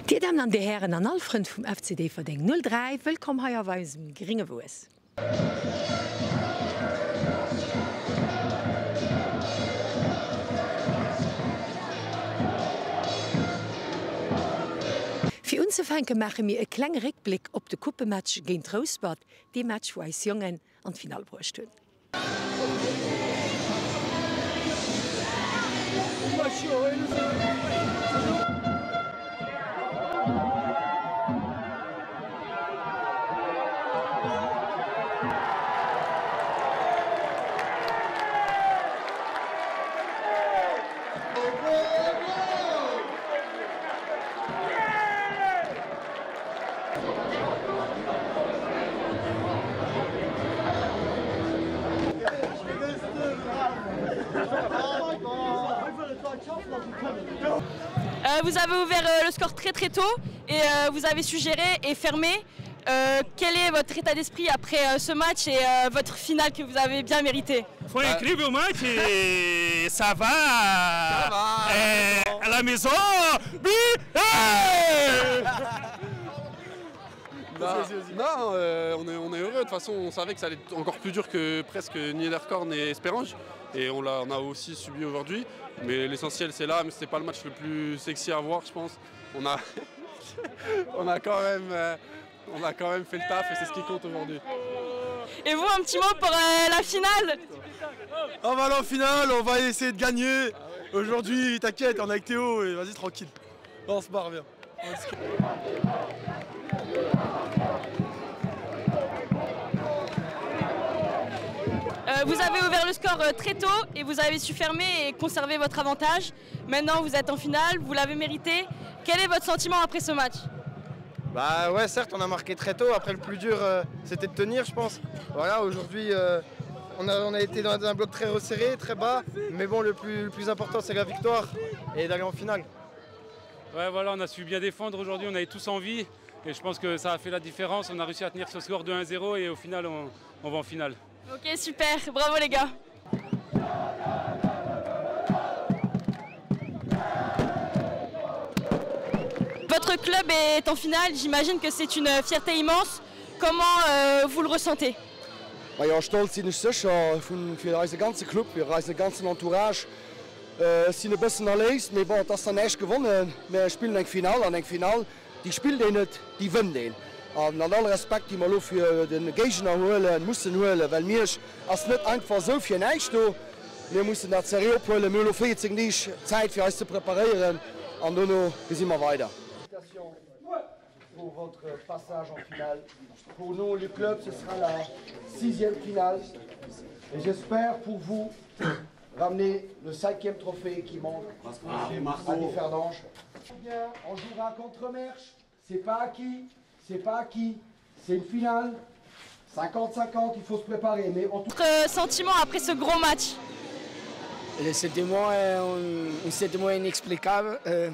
Dir Dammen an Dir Hären an all Frënn vum FC Déifferdeng 03, wëllkomm hei auf eisem gringe Wues. Fir unzefänke maache mir e klenge Réckbléck op de Coupematch géint Rouspert, dee Match wou eis Jongen an d'Finall bruecht hunn. Vous avez ouvert le score très très tôt et vous avez su gérer et fermer. Quel est votre état d'esprit après ce match et votre finale que vous avez bien méritée? Foi incrível match, ça va, ça va à la maison. Non, non euh, on, est, on est heureux. De toute façon, on savait que ça allait être encore plus dur que presque Niederkorn et Espérange. Et on l'a on a aussi subi aujourd'hui. Mais l'essentiel, c'est là. Mais c'était pas le match le plus sexy à voir, je pense. On a, on a, quand, même, euh, on a quand même fait le taf et c'est ce qui compte aujourd'hui. Et vous, un petit mot pour euh, la finale On va aller en finale, on va essayer de gagner. Aujourd'hui, t'inquiète, on est avec Théo et vas-y tranquille. On se barre bien. Euh, vous avez ouvert le score euh, très tôt et vous avez su fermer et conserver votre avantage. Maintenant, vous êtes en finale, vous l'avez mérité. Quel est votre sentiment après ce match Bah ouais, certes, on a marqué très tôt. Après, le plus dur, euh, c'était de tenir, je pense. Voilà, aujourd'hui, euh, on, a, on a été dans un bloc très resserré, très bas. Mais bon, le plus, le plus important, c'est la victoire et d'aller en finale. Ouais, voilà, on a su bien défendre aujourd'hui, on avait tous envie. Et je pense que ça a fait la différence. On a réussi à tenir ce score de 1-0 et au final, on, on va en finale. Ok, super, bravo les gars. Votre club est en finale, j'imagine que c'est une fierté immense. Comment euh, vous le ressentez Majo, stolz sinn ech sécher fir eise ganze Club, fir eise ganzen Entourage. Ech sinn e bëssen erléist, mee bon, et ass dann näischt gewonnen. Mir spillen eng Finall an eng Finall, déi spillt een net, déi wënnt een. An an all Respekt, déi mer elo fir de Géigner huelen, mussen huelen, well Miersch ass net einfach esou fir näischt do. Mir mussen dat seriö ophuelen. Mir hu elo 14 Deeg Zäit fir eis ze preparéieren an dono gesi mer weider. Pour votre passage en finale. Pour nous, le club, ce sera la sixième finale. Et j'espère pour vous ramener le cinquième trophée qui manque à Differdange. Bien, on jouera contre Mersch. C'est pas acquis, c'est pas acquis. C'est une finale. 50-50, il faut se préparer. Mais en tout... Votre sentiment après ce gros match Le sentiment est un, un sentiment inexplicable. Euh,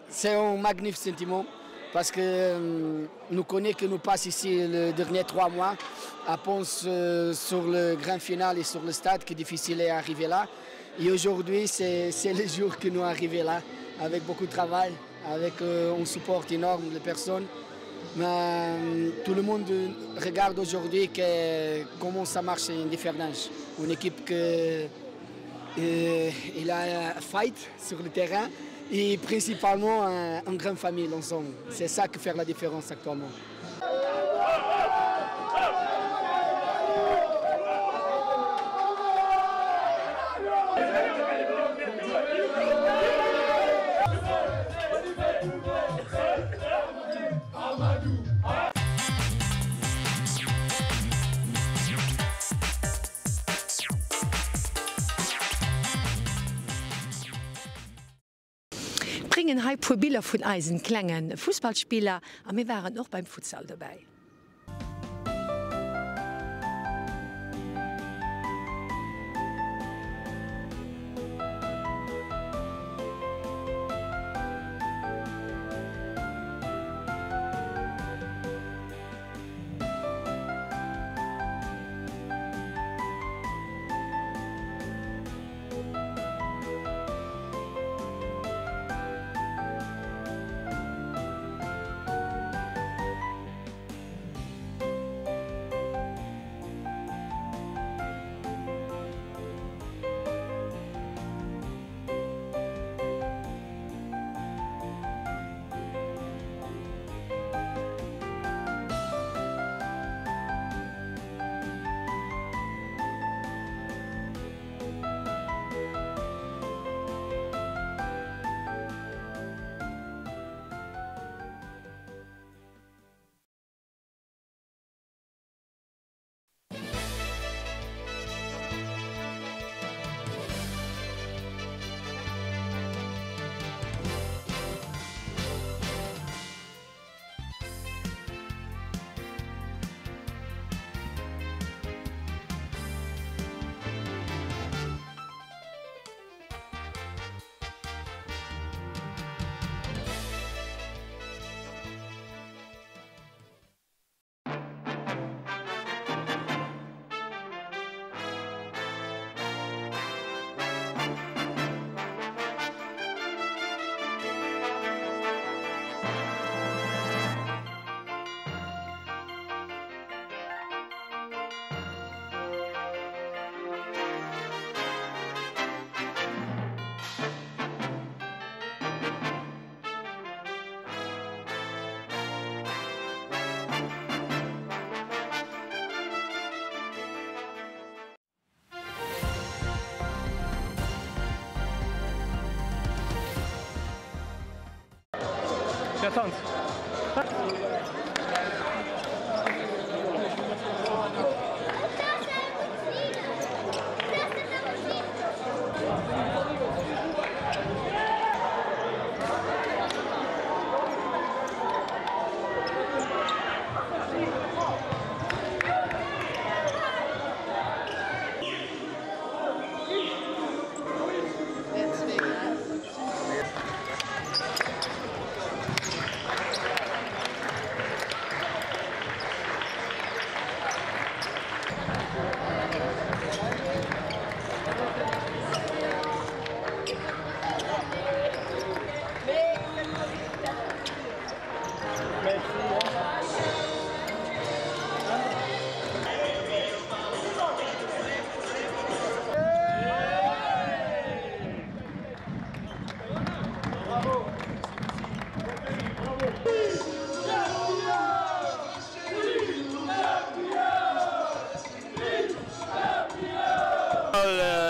c'est un magnifique sentiment parce que euh, nous connaissons que nous passe ici les derniers trois mois à penser euh, sur le grand final et sur le stade qui est difficile d'arriver là. Et aujourd'hui, c'est le jour que nous arrivons là avec beaucoup de travail, avec euh, un support énorme de personnes. Mais euh, tout le monde regarde aujourd'hui comment ça marche en Differdange. Une équipe que euh, il a fight sur le terrain et principalement un, une grande famille ensemble. C'est ça qui fait la différence actuellement. Bréngen hei puer Biller vun eisen klengen Fussballspiller a mir waren och beim Futsal dobäi. Interessant.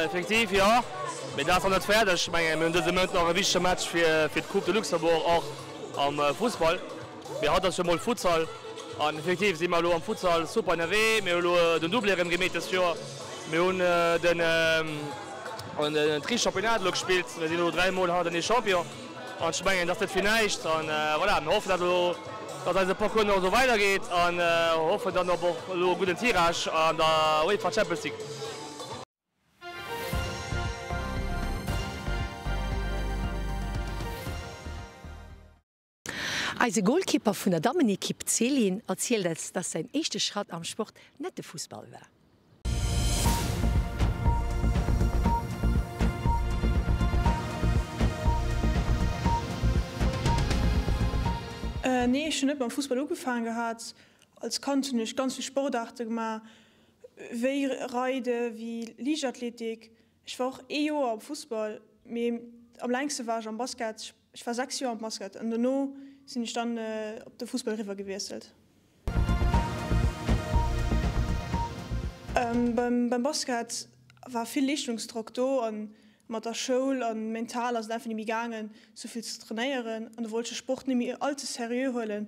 Effektiv, jo. Mee dat ass nach net fäerdeg. Ech mengen, mir hunn dëse Mount nach e wichtege Match fir d'Coupe de Luxembourg och am Fussball. Mee haut ass jo mol Futsal an effektiv si mer elo am Futsal super ënnerwee. Mir hu elo den Doublé erëm gemeet dëst Joer. Mir hunn den Tri-Championnat elo gespillt. Mir sinn elo 3 mol hannertenee Champion an ech mengen, dat ass net fir näischt. An voilà, mir hoffen, datt elo, datt eise Parcours nach esou weidergeet an hoffen dann op och elo e gudden Tirage an der UEFA Champions League. Eise Golkipper vun der Dammenekipp Céline erzielt eis, dass säin éischte Schratt am Sport net de Fussball war. Nee, ech hunn net mam Fussball ugefaangen gehat. Als Kand hunn ech ganz vill Sportaarte gemaach, wéi Reide, wéi Liichtathletik. Ech war och ee Joer am Fussball, mee am längste war ech am Basket. Ech war 6 Joer am Basket an dono sinn ech dann op de Fussball eriwwer gewiesselt. Beim Basket war vill Leeschtungsdrock do an mat der Schoul an mental ass et einfach net méi gaangen sou vill ze trainéieren an do wollt ech de Sport net méi all ze seriö huelen.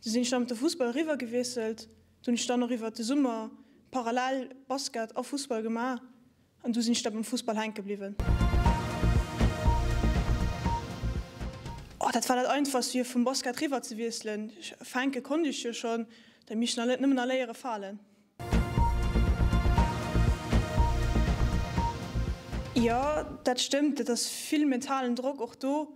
Du sinn ech dann op de Fussball eriwwer gewiesselt. Do hunn ech dann och iwwert de Summer parallel Basket a Fussball gemaach. An du sinn ech da beim Fussball hänke bliwwen. Oh, dat war dat einfachst fir vum Basket riwwer ze wiesselen. Fänke konnt ech jo schonn, da misst ech nëmmen nach léiere falen. Jo, dat stëmmt, et ass vill mentalen Drock och do.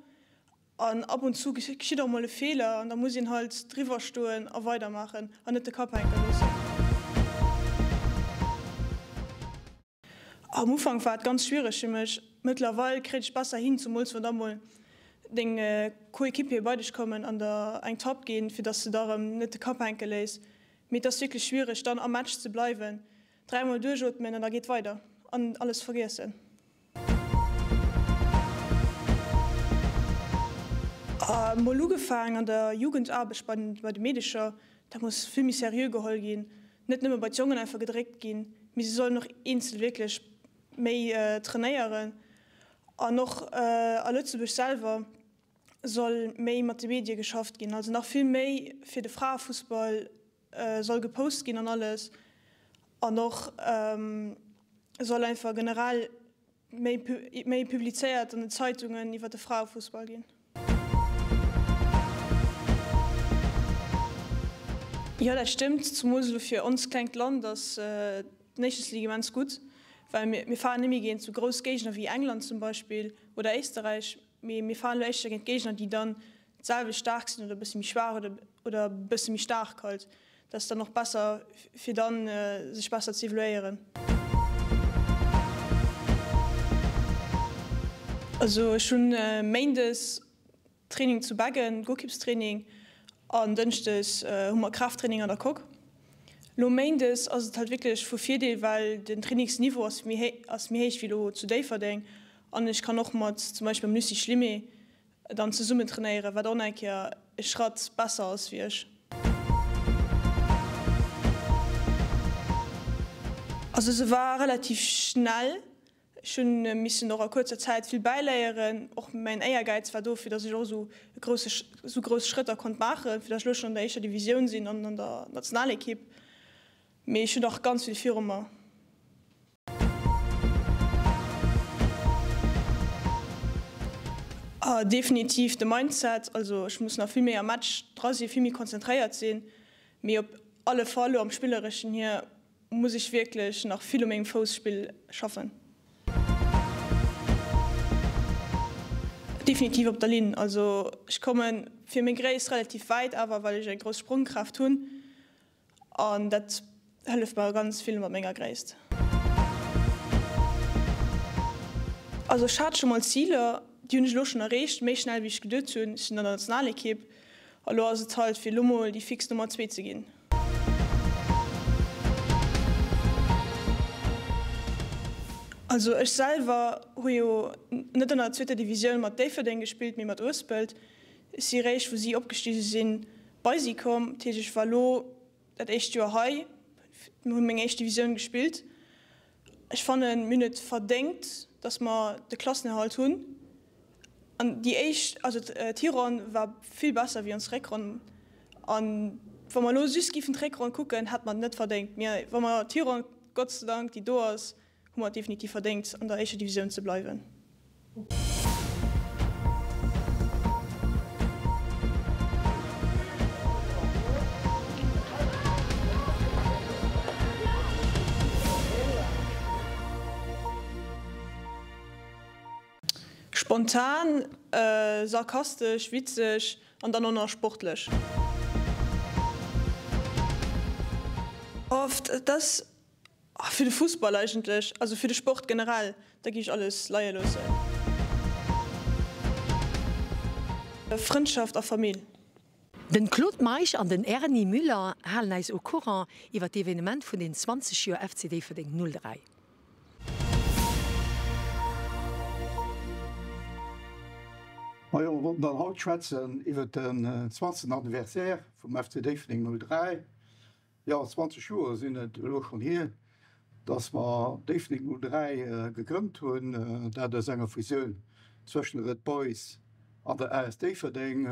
An ab und zu geschitt och mol e Feeler an da muss een halt driwwer stoen a weidermaachen an net de Kapp hänke loossen. Am Ufank war et ganz schwiereg fir mech, mëttlerweil kréit ech besser hin, zumools wann da mol deng Coéquipier bei dech kommen an der eng Tapp ginn, fir dass de da erëm net de Kapp hänke léiss. Mee et ass wierklech schwiereg dann am Match ze bleiwen, dräimol duerchootmen an da geet weider an alles vergiessen. Mol ugefaang an der Jugendaarbecht bei de Meedecher, dat muss vill méi seriö geholl ginn, net nëmme bei d'Jongen einfach gedréckt ginn, mee se sollen och eenzel wierklech méi trainéieren. An och a Lëtzebuerg selwer soll méi mat de Medie geschafft ginn, also nach vill méi fir de Fraefussball soll gepost ginn an alles an och soll einfach generell méi méi publizéiert an den Zeitungen iwwer de Fraefussball ginn. Jo dat stëmmt, zumools elo fir ons klengt Land ass d'Nations League immens gutt, well mir mir fahren net méi géint sou grouss Géigner wéi England zum Beispill oder Éisterräich, mee mir fahren elo éischter géint Géigner déi dann d'selwecht staark sinn oder e bësse méi schwaach oder oder e bësse méi staark halt. Dat ass dann och besser fir dann sech besser ze evaluéieren. Also ech hunn Méindes Training zu Beggen, Goalkeepstraining an Dënschdes hu mer Kraafttraining an der Coque. Lo Méindes ass et halt wierklech vu Virdeel well den Trainingsniveau ass méi ass méi héich wéi lo zu Déifferdeng an ech kann och mat zum Beispill mam Lucie Schlimé dann zesummen trainéieren, wat och nach eng Kéier e Schratt besser ass wéi ech. Also se war relativ schnell. Ech hunn missen och a kuerzer Zäit vill bäiléieren. Och mäin Éiergäiz war do, fir datt ech och esou e grousse, esou grouss Schrëtter konnt maachen, fir datt ech elo schonn an der éischter Divisioun sinn an an der Nationalekipp. Mee ech hunn nach ganz vill viru mer. Definitiv de Mindset. Also ech muss nach vill méi am Match dra sinn, vill méi konzentréiert sinn. Mee op alle Fall elo am Spillereschen hier muss ech wierklech nach vill u mengem Fousspill schaffen. Definitiv op der Linn. Also ech komme fir meng Gréisst relativ wäit, awer well ech eng grouss Sprongkraaft hunn an dat hëlleft mer ganz vill mat menger Gréisst. Also ech hat scho mol Ziler, déi hunn ech elo schonn erreecht, méi schnell wéi ech geduet hunn. Ech sinn an der Nationalekipp a lo ass et halt fir elo mol déi fix Nummer zwee ze ginn. Also ech selwer hu jo net an der zweeter Divisioun mat Déifferdeng gespillt, mee mat Uespelt. Ech si réischt wou si opgestige sinn bei si komm. Dat heescht ech war elo dat éischt Joer hei, hunn meng éischt Divisioun gespillt. Ech fannen, mir hunn et verdéngt, datt mer de Klassenerhalt hunn. An déi éischt, also d'Hironn war vill besser wéi ons Réckronn. An wa mer elo just giffen d'Réckronn kucken, hätte mer et net verdéngt. Mee wa mer d'Hironn, Gott sei Dank, déi do ass, hu mer et definitiv verdéngt, an der éischter Divisioun ze bleiwen. Spontan, sarkastesch, witzeg an dann och nach sportlech. Oft, et ass fir de Fussball eigentlech, also fir de Sport generell, da gi ech alles leie loossen. Frëndschaft a Famill. Den Claude Meisch an den Erny Müller halen äis au courant iwwer d'Evenement vun den 20 Joer FC Déifferdeng 03. Majo, mer wollten dann haut schwätzen iwwert den 20. Anniversaire vum FC Déifferdeng 03. Jo, 20 Joer sinn et elo schonn hier, dass mer Déifferdeng 03 gegrënnt hunn, dat aus enger Fusioun zwëschen de Red Boys an der AS Déifferdeng,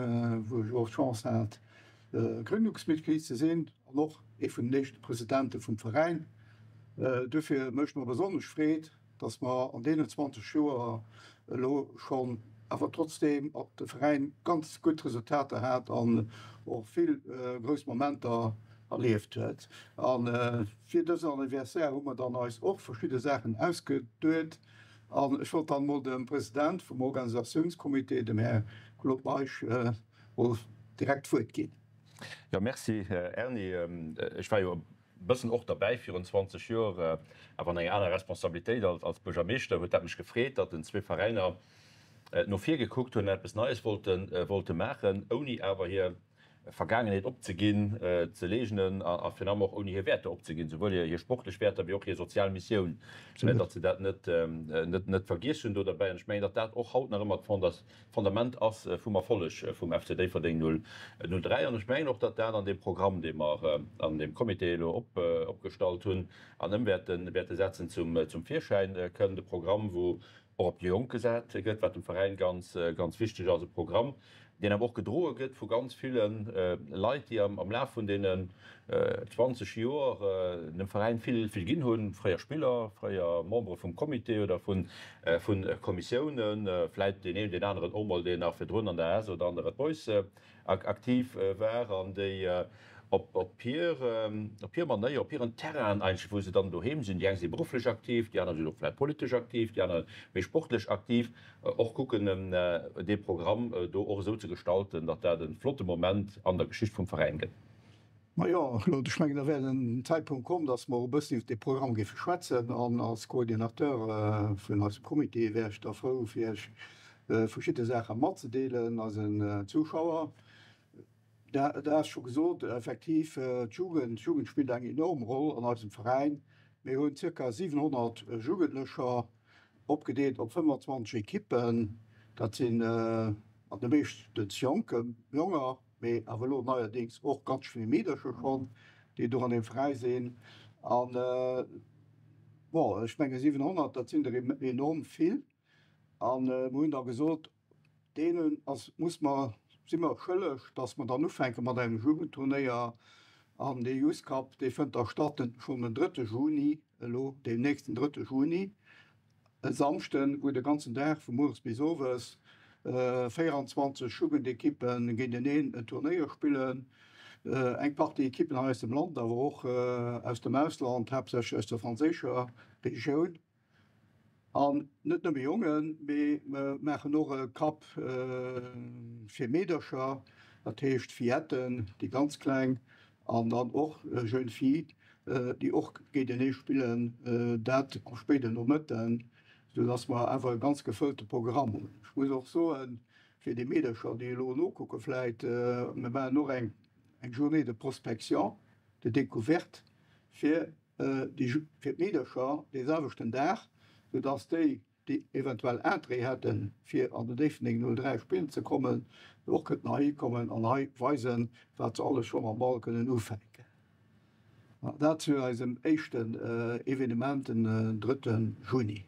wou ech och d'Chance hat, Gründungsmitglied ze sinn an och ee vun den éischte Presidente vum Veräin. Duerfir mécht mer besonnesch Freed, dass mer an deenen 20 Joer elo schonn awer trotzdeem de Veräin ganz gutt Resultater hat an och vill grouss Momenter erlieft huet. A fir dësen Anniversaire hu mer dann eis och verschidde Saachen ausgeduet. An ech wollt dann emol dem President vum Organisatiounscomité, dem Här Claude Meisch, mol direkt d'Wuert ginn. Jo, merci Erny. Ech war jo e bëssen och derbäi virun 20 Joer, awer an enger aner Responsabilitéit als Buergermeeschter huet dat mech gefreet, datt den zwee Veräiner no vir gekuckt hunn an eppes Neies wollte maachen, ouni awer hir Vergaangenheet opzeginn, ze leegnen a virun allem och ouni hir Wäerter opzeginn, souwuel hir sportlech Wäerter wéi och hir sozial Missioun, datt se dat net vergiess hunn do derbäi. An ech mengen, datt dat och haut nach ëmmer d'Fondament ass vum Erfolleg vum FC Déifferdeng 03. An ech mengen och, datt dat an deem Programm, dee mer an deem Comité elo opgestallt hunn an ëmwäerte setzen, zum Virschäin kënnt, e Programm, wou och op déi Jonk gesat gëtt, wat dem Veräin ganz, ganz wichteg ass, e Programm, deen awer och gedroe gëtt vu ganz ville Leit, déi am Laf vun deenen 20 Joer dem Veräin vill, vill ginn hunn, fréier Spiller, fréier Membere vum Comité oder vu Kommissiounen, vläit deen een, deen aneren och mol, deen nach virdrun an der AS oder an der Red Boys aktiv war an déi op hir op hir Manéier, op hiren Terrainen eigentlech, wou se dann doheem sinn, déi eng si berufflech aktiv, déi aner sinn och vläicht politesch aktiv, déi aner méi sportlech aktiv, och kucken dee Programm do och esou ze gestalten, datt dat e flotte Moment an der Geschicht vum Veräin gëtt. Majo, Claude, ech mengen, da wär den Zäitpunkt komm, datt mer och e bëssen iwwer dee Programm géife schwätzen. An als Coordinateur vun eisem Comité wär ech da frou, fir Iech verschidde Saache matzedeelen eisen Zuschauer. Dat ass scho gesot, effektiv, d'Jugend, d'Jugend spillt eng enorm Roll an eisem Veräin. Mir hunn zirka 700 Jugendlecher, opgedeelt op 25 Ekippen. Dat sinn an de meeschtens Jonke, Jonger, mee awer elo neierdéngs och ganz vill Meedercher schonn, déi do an deem Veräi sinn. An. Bon, ech menge 700, dat sinn der enorm vill. A mer hunn da gesot, deenen ass, muss mer, si mer schëlleg, datt mer dann ufänke mat engem Jugendturnéier. An dee Youth Cup, dee fënnt da statt den, schonn den drëtte Juni, elo deemnächst den drëtte Juni, e Samschden, wou de ganzen Dag vu mueres bis owes 24 Jugendekippe géinteneen en Turnéier spillen. Eng Partie Ekippen hei aus dem Land, awer och aus dem Ausland, haaptsächlech aus der franséischer Regioun. An net nëmme Jongen, mee mer maachen och e Cup fir Meedercher, dat heescht Filletten, déi ganz kleng, an dann och Jeunes Filles, déi och géintenee spillen, dat am spéiden Nomëtten, soudass mer awer e ganz gefëllte Programm hunn. Ech muss och soen, fir déi Meedercher, déi elo nokucke vläit, mer maachen och eng Journée de prospection, de découverte fir déi fir d'Meedercher dee selwechten Dag, sou dass déi, déi eventuell Interêt hätten, fir an den Déifferdeng 03 spillen ze kommen, och kënnten heihi kommen an hei weisen, wat se alles scho mam Ball kënnen ufänken. Dat zu eisem éischten Evenement den drëtte Juni.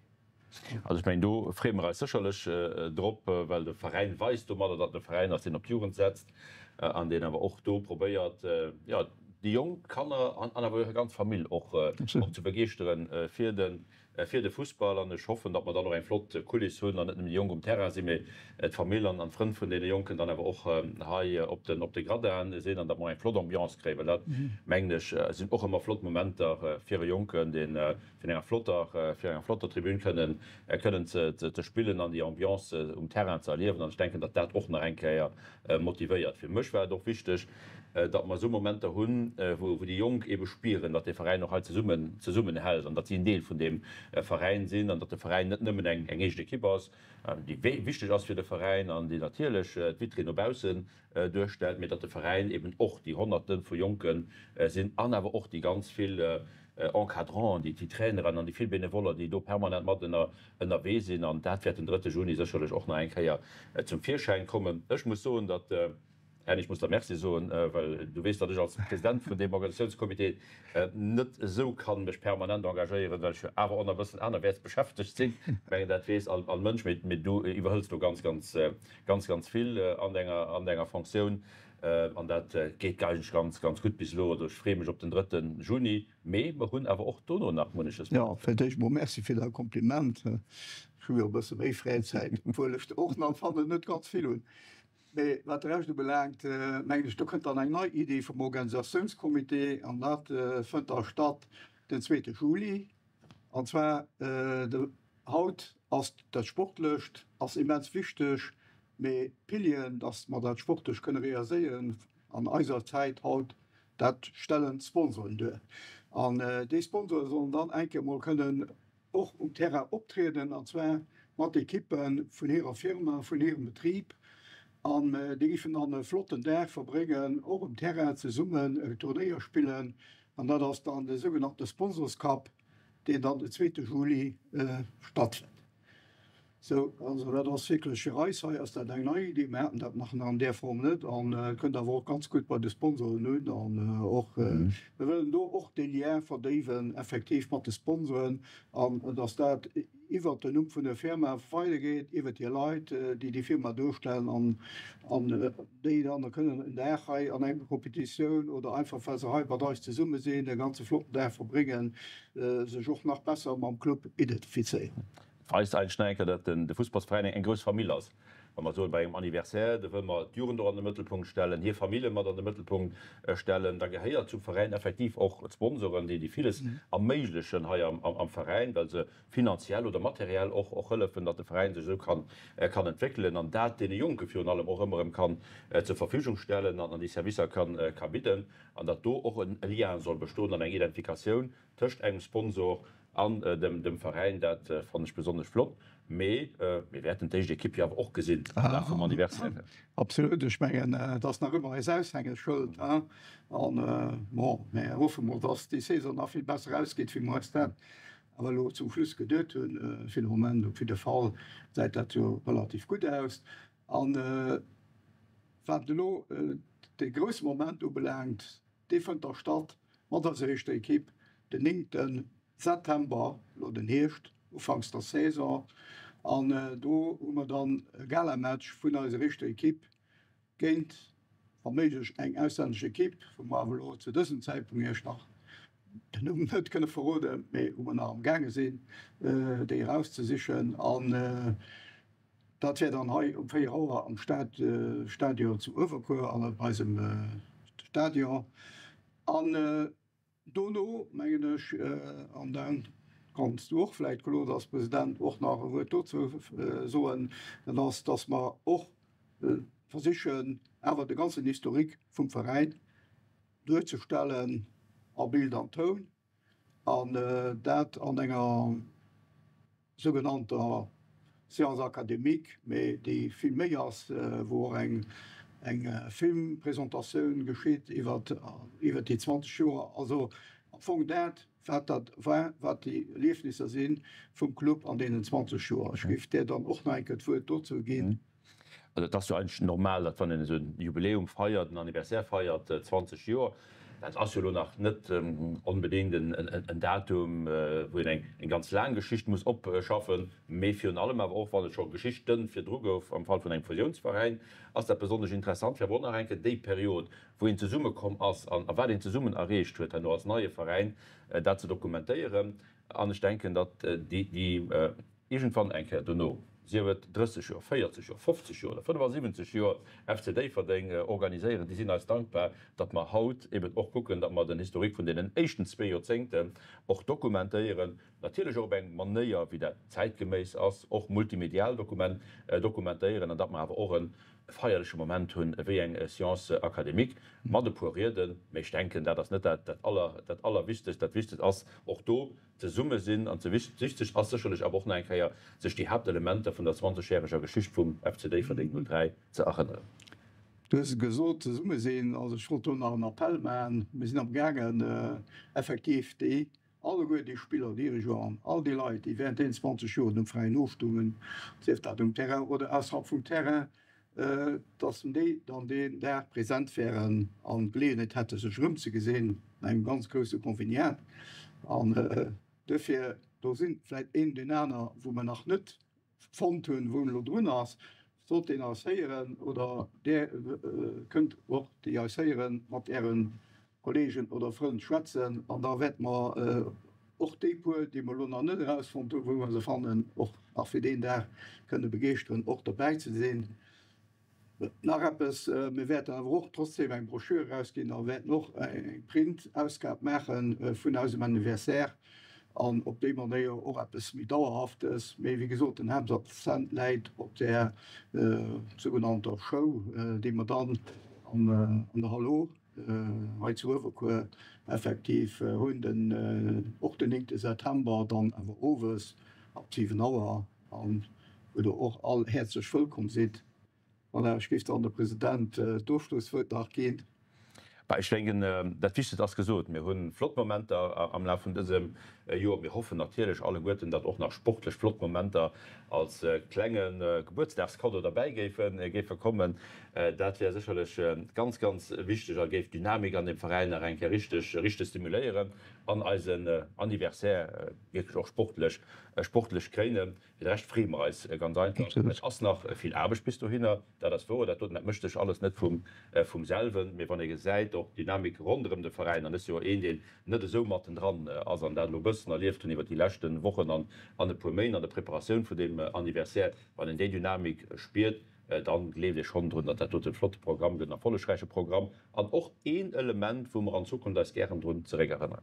Also ech mengen, do freeë mer eis sécherlech drop, well de Veräin weist domadder, datt en e Veräin ass, deen op d'Jugend setzt an deen awer och do probéiert, jo, déi jonk Kanner an awer hir ganz Famill och ze begeeschteren fir de fir de Fussball. An ech hoffen, datt mer dann och eng flott Kuliss hunn an net nëmmen déi Jonk um Terrain sinn, mee d'Famill an d'Frënn vun deene Jonken dann awer och hei op den op de Gradinen sinn an datt mer och eng flott Ambiance kréien, well dat, mengen ech, sinn och ëmmer flott Momenter fir e Jonken, deen fir enger flotter, fir enger flotter Tribün kënnen, kënnen ze, ze spillen an déi Ambiance um Terrain ze erliewen. An ech denken, datt dat och nach eng Kéier motivéiert. Fir mech war et och wichteg, datt mer esou Momenter hunn, wou, wou déi Jonk eebe spieren, datt dee Veräin och hei zesummen, zesummenhält an datt si en Deel vun deem Veräin sinn an datt de Veräin net nëmmen eng, eng éischt Ekipp ass, déi wichteg ass fir de Veräin an déi natierlech d'Vitrinn no baussen duerstellt, mee datt de Veräin eben och déi Honnerte vu Jonke sinn an awer och déi ganz vill Encadranten, déi Traineren an déi vill Benevoller, déi do permanent mat ënnerwee sinn. An dat wäert den drëtte Juni sécherlech och nach eng Kéier zum Virschäin kommen. Ech muss soen, datt, Erny, ech muss der Merci soen, well du weess, datt ech als President vun deem Organisatiounscomité net esou kann mech permanent engagéieren, well ech jo awer och nach e bëssen anerwäerts beschäftegt sinn. Ech mengen, dat weess all Mënsch, mee du iwwerhëls do ganz, ganz Ganz, ganz vill an denger, an denger Fonctioun. An dat geet eigentlech ganz, ganz gutt bis elo. Also ech freeë mech op den drëtte Juni. Mee mer hunn awer och dono nach munneches. Jo, fir d'éischt mol Merci fir däi Kompliment. Ech hu jo e bësse méi Fräizäit, obwuel ech der och nach fannen net ganz vill hunn. Mee wat de Rescht ubelaangt, mengen ech, do kënnt dann eng nei Iddi vum Organisatiounscomité an dat fënnt da statt den zweete Juli. An zwar de. Haut ass dat Sportlecht ass immens wichteg, mee d'Pilieren, dass mer dat sportlech kënne realiséieren an eiser Zäit haut, dat stellen d'Sponsoren duer. An déi Sponsore sollen dann eng Kéier mol kënnen och um Terrain optrieden, an zwar mat Ekippe vun hirer Firma, vun hirem Betrib. An déi géifen dann e flotten Dag verbréngen, och um Terrain zesummen e Turnéier spillen. An dat ass dann de sougenannte Sponsors Cup. deen dann den zweete Juli stattfënnt. Sou, also dat ass wierklech fir eis hei ass dat eng nei Iddi. Mir haten dat nach an där Form net an et kënnt awer och ganz gutt bei de Sponsoren un an och mir wëllen do och dee Lien verdéiwen effektiv mat de Sponsoren an dass dat iwwert den Numm vun der Firma weidergeet, iwwert déi Leit, déi déi Firma duerstellen an déi dann kënnen en Dag hei an enger Competitioun oder einfach well se hei mat eis zesumme sinn, e ganze flotten Dag verbréngen, sech och nach besser mam Club identifizéieren. Et weist eigentlech nach eng Kéier, datt de Fussballsveräin eng grouss Famill ass. Wa mer soen, bei engem Anniversaire, do wëlle mer d'Jugend och an de Mëttelpunkt stellen, hir Famille mat an de Mëttelpunkt stellen, da gehéiert zum Veräin effektiv och d'Sponsoren, déi villes erméiglechen hei am Veräin, well se finanziell oder materiell och och hëllefen, datt de Veräin sech esou kann kann entwéckelen an dat deene Jonke virun allem och ëmmer erëm kann zur Verfügung stellen an déi Servicer kann ka bidden an datt do och e Lien soll bestoen an eng Identifikatioun tëscht engem Sponsor an dem dem Veräin. Dat fannen ech besonnesch flott. Mee mir wäerten d'éischt Ekipp jo awer och gesinn am Dag vum Anniversaire. Absolut, ech mengen et ass nach ëmmer eis Aushängeschëld. An bon, mir hoffe mol, datt déi Saison nach vill besser ausgeet, wéi mer eis dat awer elo zum Schluss geduet hunn. Fir de Moment op jidde Fall gesäit dat jo relativ gutt aus. An wat elo dee grousse Moment ubelaangt, dee fënnt da statt mat eiser éischter Ekipp den 9. September, elo den Hierscht, ufanks der Saison, an do hu mer dann e Galamatch vun eiser éischter Ekipp géint wa méiglech eng auslännesch Ekipp, wou mer awer elo zu dësem Zäitpunkt Iech nach den Numm net kënne verroden, mee wou mer nach am gaange sinn, déi erauszesichen. An dat wär dann hei um 4 Auer am Stadion zu Uewerkuer an op eisem Stadion. An Dono, mengen ech, an da kanns du och vläicht, Claude, als President och nach e Wuert dozou soen, dat ass, dass mer och versichen, awer de ganzen Historique vum Veräin duerzestellen a Bild an Toun, an dat an enger sougenannter Séance académique, mee déi vill méi ass, wou och eng eng Filmpresentatioun geschitt iwwer iwwer déi 20 Joer. Also am Fong dat, wat dat war, wat déi Erliefnisser si vum Club an deenen 20 Joer. Ech géif där dann och nach eng Kéier d'Wuert dozou ginn. Also et ass jo eigentlech normal, datt wann een esou en Jubiläum feiert, en Anniversaire feiert, 20 Joer, dat ass jo elo nach net onbedéngt en Datum, wou een eng ganz laang Geschicht muss opschaffen, mee virun allem awer och, wann et scho Geschichte virdru gouf, am Fall vun engem Fusiounsveräin, ass dat besonnesch interessant, fir awer och nach eng Kéier déi Period, wou een zesummekomm ass an wat een zesummen erreecht huet herno als neie Veräin, dat ze dokumentéieren. An ech denken, datt déi. Iergendwann eng Kéier dono, sief et 30 Joer, 40 Joer, 50 Joer oder 75 Joer FC Déifferdeng organiséieren, déi sinn eis dankbar, datt mer haut eben och kucken, datt mer den Historique vun deenen éischten zwee Joerzéngten och dokumentéieren, natierlech och op eng Manéier, wéi dat zäitgeméiss ass, och multimedial dokumentéieren an datt mer awer och e feierleche Moment hunn, wéi eng Séance académique mat e puer Rieden. Mä ech denken, dat ass net dat Allerwichtegst. Dat Wichtegst ass och do, Zesumme sinn an ze wichteg ass sécherlech awer och nach eng Kéier, sech déi Haaptelementer vun der 20 järeger Geschicht vum FC Déifferdeng 03 ze erënneren. Du hues et gesot, zesumme sinn. Also ech wollt do nach en Appell maachen. Mir sinn am gaangen effektiv déi alleguer déi Spiller, Dirigeanten, all déi Leit, déi während deenen 20 Joren um Veräin nostungen, sief dat um Terrain oder ausserhalb vum Terrain, dass déi dann deen Dag present wären an d'Geleeënheet hätte sech erëmzegesinn an engem ganz grousse Conveniat. An duerfir, do si vläicht een deen aner, wou mer nach net fonnt hunn, wou en elo drun ass, sollt deen eis héieren oder Där kënnt och, déi eis héieren, mat Äre Kollegen oder Frënn schwätzen an da wäerte mer och déi puer, déi mer elo nach net erausfonnt hunn, wou mer se fannen, och nach fir deen Dag kënne begeeschteren, och dobäi ze sinn. Nach eppes, Mir wäerten awer och trotzdem eng Broschür erausginn a wäerten och eng Print-Ausgab maache vun eisem Anniversaire an op déi Manéier och eppes méi Dauerhaftes. Mee wéi gesot, den Haaptakzent läit op där sougenannter Show, déi mer dann an der Hallo hei zu Uewerkuer effektiv hunn, den och den 9 September, dann awer owes ab 7 Auer, an wou der och all häerzlech wëllkomm sidd. Voilà, ech géif dann de President d'Ofschlosswuert nach ginn. Bah, ech denken, dat Wichtegst ass gesot. Mir hu flott Momenter am Laf vun dësem Joer. Mir hoffen natierlech alleguerten, datt och nach sportlech flott Momenter als klenge Gebuertsdagskaddo derbäi géife kommen. Dat wär sécherlech ganz, ganz wichteg a géif d'Dynamik an dem Veräin nach eng Kéier richteg, richteg stimuléieren an eisen Anniversaire wierklech och sportlech, sportlech kréinen. Fir de Rescht freeë mer eis ganz einfach. Et ass nach vill Aarbecht bis dohinner, dat ass wouer. Dat doten, dat mécht sech alles net vum, vum selwen. Mee wann ee gesäit, och d'Dynamik ronderëm de Veräin, an ech si jo een, deen net esou mattendran ass an dat elo e bëssen erlieft hunn iwwer déi leschte Wochen an, an e puer Méint an der Preparatioun vun deem Anniversaire, wann een déi Dynamik spiert, dann gleeft ee schonn drun, datt dat doten e flotte Programm gëtt, en erfollegräiche Programm an och een Element, wou mer an Zukunft eis gären drun zeréckerënneren.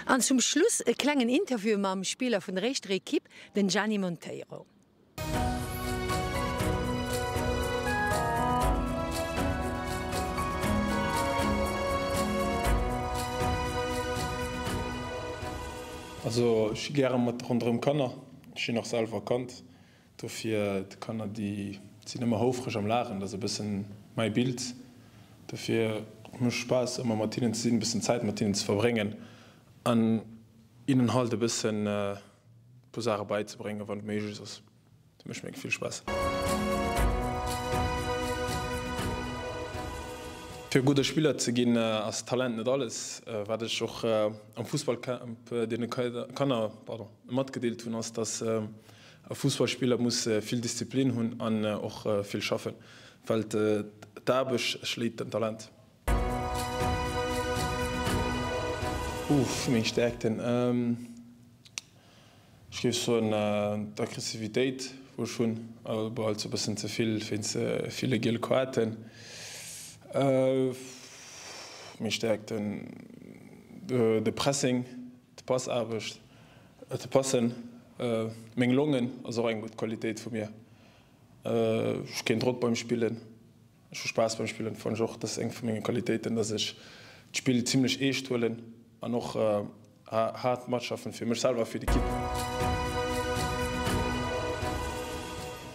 An zum Schluss e klengen Interview mam Spiller vun der éischter Ekipp, den Gianni Monteiro. Also ech si gäre mat ronderëm Kanner. Ech sinn och selwer Kand, dofir d'Kanner déi sinn ëmmer houfreg am Laachen, dat ass e bëssen mäi Bild. Dofir mécht Spaass ëmmer mat hinnen ze sinn, e bëssen Zäit mat hinnen ze verbréngen an hinnen halt e bëssen puer Saache bäizebréngen, wann et méiglech ass. Dat mécht mir vill Spaass. Fir e gudde Spiller ze ginn, ass Talent net alles. Wat ech och am Fussballcamp deene Kanner matgedeelt hunn, ass, dass e Fussballspiller muss vill Disziplin hunn an och vill schaffen, well d'Aarbecht schléit den Talent. Uff, meng Stäerkten. Ech géif soen d'Aggressivitéit wou ech hunn, bon alt sou e bëssen ze vill wéinst ville giele Koarten. Meng Stäerkten, de Pressing, d'Passaarbecht, de Passen, meng Longen ass och eng gutt Qualitéit vu mir. Ech hu keen Drock beim Spillen. Ech hu Spaass beim Spillen, fannen ech och. Dat ass eng vu menge Qualitéiten, dass ech d'Spill zimlech eescht huelen an och haart matschaffen, fir mech selwer a fir d'Ekipp.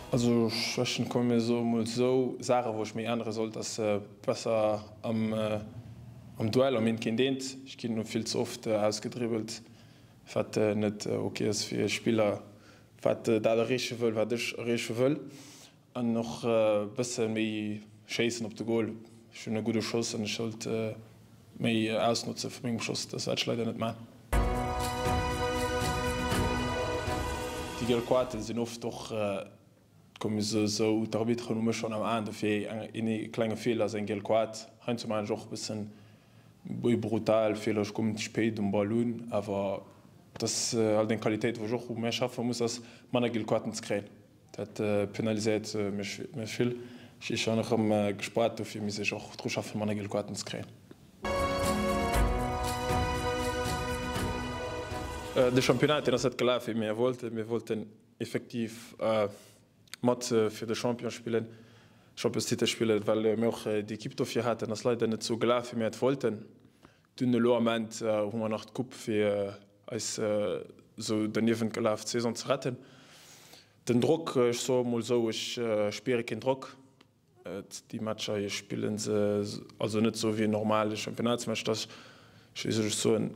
Also Schwächen komme mir soe mol sou, Saache wou ech méi ännere sollt, ass besser am Duell, am Eent géint Eent. Ech ginn vill ze oft ausgedribbelt, wat net ok ass fir e Spiller, wat dat erreeche wëll, wat ech erreeche wëll. An och e bësse méi schéissen op de Goal. Ech hunn e gudde Schoss an ech sollt méi ausnotze vu mengem Schoss, dat wat ech leider net man. Déi giel Koarten sinn oft och, komm esou, d'Arbitteren hu mech schonn am Aen, dofir een klenge Feeler ass eng giel Koart. Heiansdo man ech och e bëssen méi brutal Feeler, ech kommen ze spéit um Ball un, awer dat ass halt eng Qualitéit wou ech och u mär schaffe muss, ass manner giel Koarten ze kréien. Dat penaliséiert mech vill. Ech si schonn erëm gespaart, dofir misst ech och dru schaffen, manner giel Koarten ze kréien. De Championnat, deen ass net gelaf, wéi mir wollten. Mir wollten effektiv mat fir de Champion spillen, Championstitel spillen, well mir och déi Ekipp dofir haten. Ass leider net esou gelaf, wéi mir et wollten. Dunn elo am End hu mer nach d'Coupe fir eis esou derniewent gelaf d'Saison ze retten. Den Drock, ech soe mol esou, ech spiere keen Drock. Déi Matcher hei, ech spille se also net esou wéi en normale Championnatsmatch. Dat ass, wéi soll ech soen,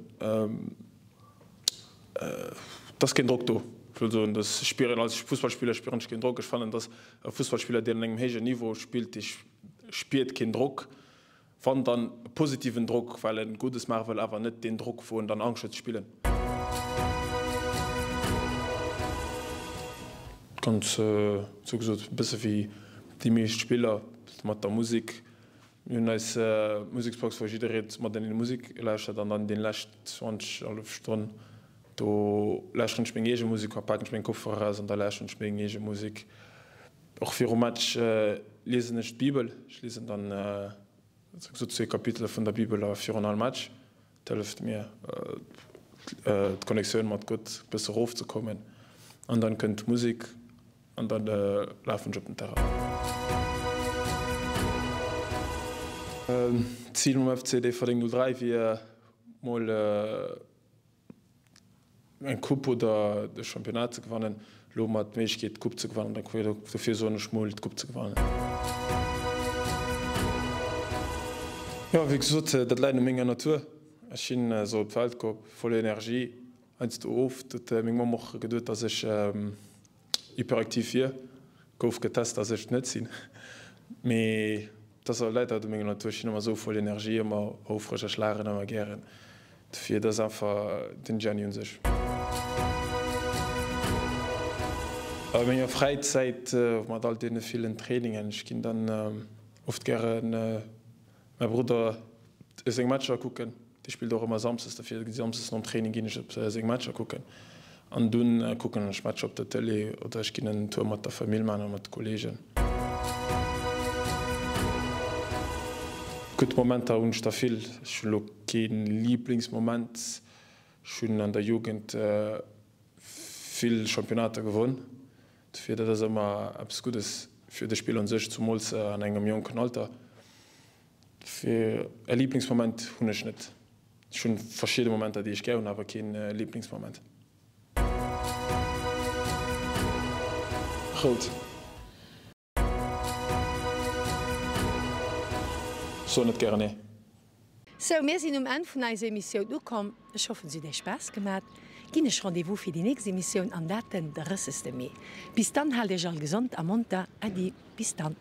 et ass keen Drock do. Ech wëll soen, dass ech spieren, als Fussballspiller spieren ech keen Drock. Ech fannen, dass e Fussballspiller, deen an engem héijen Niveau spillt, dee spiert keen Drock. Wann dann e positiven Drock, well en Guddes maache wëll, awer net deen Drock wou en dann Angscht huet ze spillen. Ganz sou gesot e bësse wéi déi meescht Spiller mat der Musek. Mir hunn eis Museksbox wou jidderee mateneen Musek lauschtert an dann déi lescht 20 hallef Stonn do lauschteren ech meng eege Musek, paken ech meng Kopfhörer eraus an da lauschteren ech meng eege Musek. Och virum Match liesen ech d'Bibel. Ech liesen dann sou zwee Kapitele vun der Bibel virun all Match. Dat hëlleft mir, d'Connectioun mat Gott e bësse erofzekommen. An dann kënnt d'Musek an dann lafen ech op den Terrain. D'Zil mam FC Déifferdeng 03 wier mol eng Coupe oder de Championnat ze gewannen. Elo hu mer d'Méiglechkeet d'Coupe ze gewannen, dofir soen ech mol d'Coupe ze gewannen. Jo, wéi gesot, dat läit u menger Natur. Ech sinn esou op d'Welt komm, voller Energie. Heiansdo oft huet meng Mamm och geduet, datt ech Hyperaktiv wier, gouf getest, dass ech et net sinn. Mee et ass leider u menger Natur, ech sinn ëmmer esou voll Energie, ëmmer houfreg, ech laachen ëmmer gären. Dofir, et ass einfach den Gianni un sech. A menger Fräizäit, mat all deene villen Trainingen, ech ginn dann oft gären Mäi Brudder seng Matcher kucken, dee spillt och ëmmer samsdes, dofir samsdes nom Training ginn ech op seng Matcher kucken an dunn kucken ech Matcher op der Tëlee oder ech ginn en Tour mat der Famill maachen oder mat de Kolleegen. Gutt Momenter hunn ech der vill, ech hunn elo kee Liblingsmoment. Ech hunn an der Jugend vill Championnater gewonn, dofir dat ass ëmmer eppes Guddes fir de Spiller un sech, zumools an engem jonken Alter. Fir e Liblingsmoment hunn ech net. Ech hunn verschidde Momenter déi ech gär hunn, awer keen Liblingsmoment. Rout. Soen net gären nee. Sou, mir sinn um Enn vun eiser Emissioun ukomm. Ech hoffen se huet Iech Spaass gemat. Ginn ech Rendez-vous fir déi nächst Emissioun an dat den 30. Mee. Bis dann, haalt Iech all gesond a monter. Äddi, bis dann.